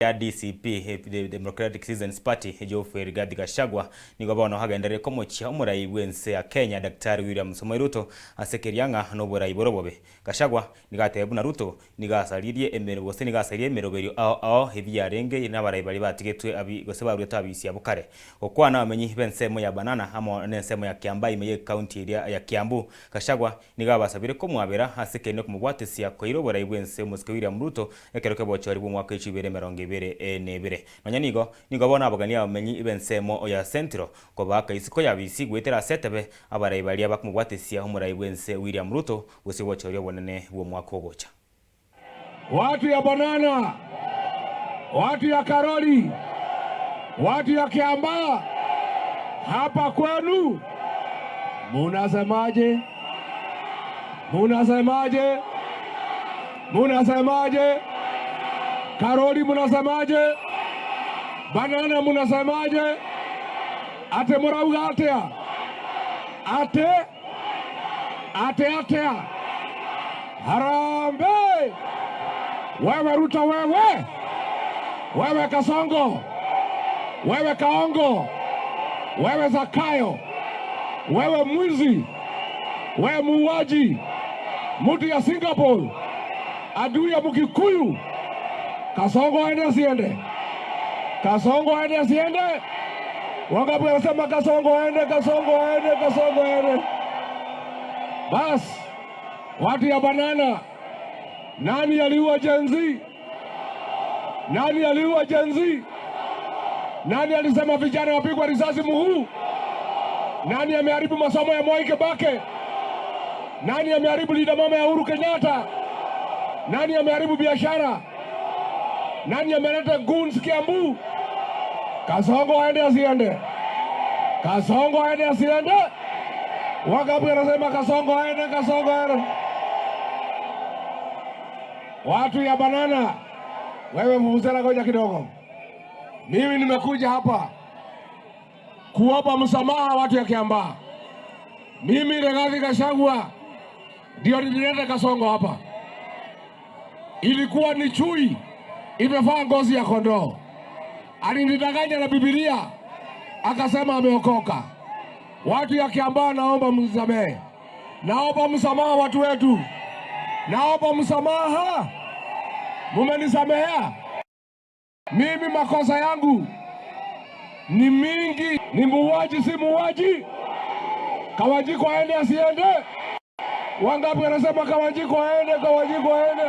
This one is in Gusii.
Ya DCP, The Democratic Citizens Party, Geoffrey Rigathi Gachagua nigo bono agenderere komochia omorai bw'ense ya Kenya Daktari William Samoei Ruto ase keria ng'a noborai bore obobe. Gachagua nigo atebe buna Ruto nigo asaririe emero gose nigo asaririe emeroberio ao ao ebi yarenge nabarai baria batigetwe abi gose baruete abisi abwo kare. Gokwana abamenyi b'ensemo ya Banana amo nensemo ya Kiambaa ime y'ecounty eria ya Kiambu, Gachagua nigo abasabire komwabera ase ekeene komobwatesia koira oborai bw'ense omosike William Ruto Ekero ki'obochori bw'omwaka echibere 22. Nonya nigo, nigo bono abageni abamenyi b'ensemo ya Central kobaaka isiko y'abisi goetera ase etebe abarai baria bakomobwatesia omorai bw'ense William Ruto gose obochori obonene bw'omwaka ogocha. Watu ya Banana, watu ya Karori, watu ya Kiambaa, hapa kwenu munasemaje? Munasemaje? Munasemaje? Karoli munasemaje? Banana munasemaje? Ate murauga atia? Ate ate atia? Harambee! Wewe Ruto, wewe wewe Kasongo, wewe Kaongo, wewe Zakayo, wewe mwizi We muuaji, mtu ya Singapore, adui ya Mkikuyu. Kasongo aende asiende? Kasongo aende asiende? Wangapi wanasema Kasongo aende, Kasongo aende, Kasongo aende? Bas, watu ya banana, nani aliua Gen Z? Nani aliua Gen Z? Nani alisema vijana wapigwa risasi mguu? Nani ameharibu masomo ya Mwai Kibaki? Nani ameharibu Linda Mama ya Uhuru Kenyatta? Nani ameharibu biashara? Nani ameleta goons Kiambu? Kasongo aende asiende? Kasongo aende asiende? Wangapi wanasema Kasongo aende, Kasongo aende? Watu ya banana, wewe vuvuzela, ngoja kidogo. Mimi nimekuja hapa kuomba msamaha watu ya Kiambaa. Mimi Rigathi Gachagua ndio nilileta Kasongo hapa. Ilikuwa ni chui imevaa ngozi ya kondoo, alinidanganya na Biblia akasema ameokoka. Watu ya Kiambaa, naomba msamehe, naomba msamaha watu wetu, naomba msamaha, mumenisamehea. Mimi makosa yangu ni mingi, ni muuaji, si muuaji? Kawajiko aende asiende? Wangapi wanasema Kawajiko aende, Kawajiko aende?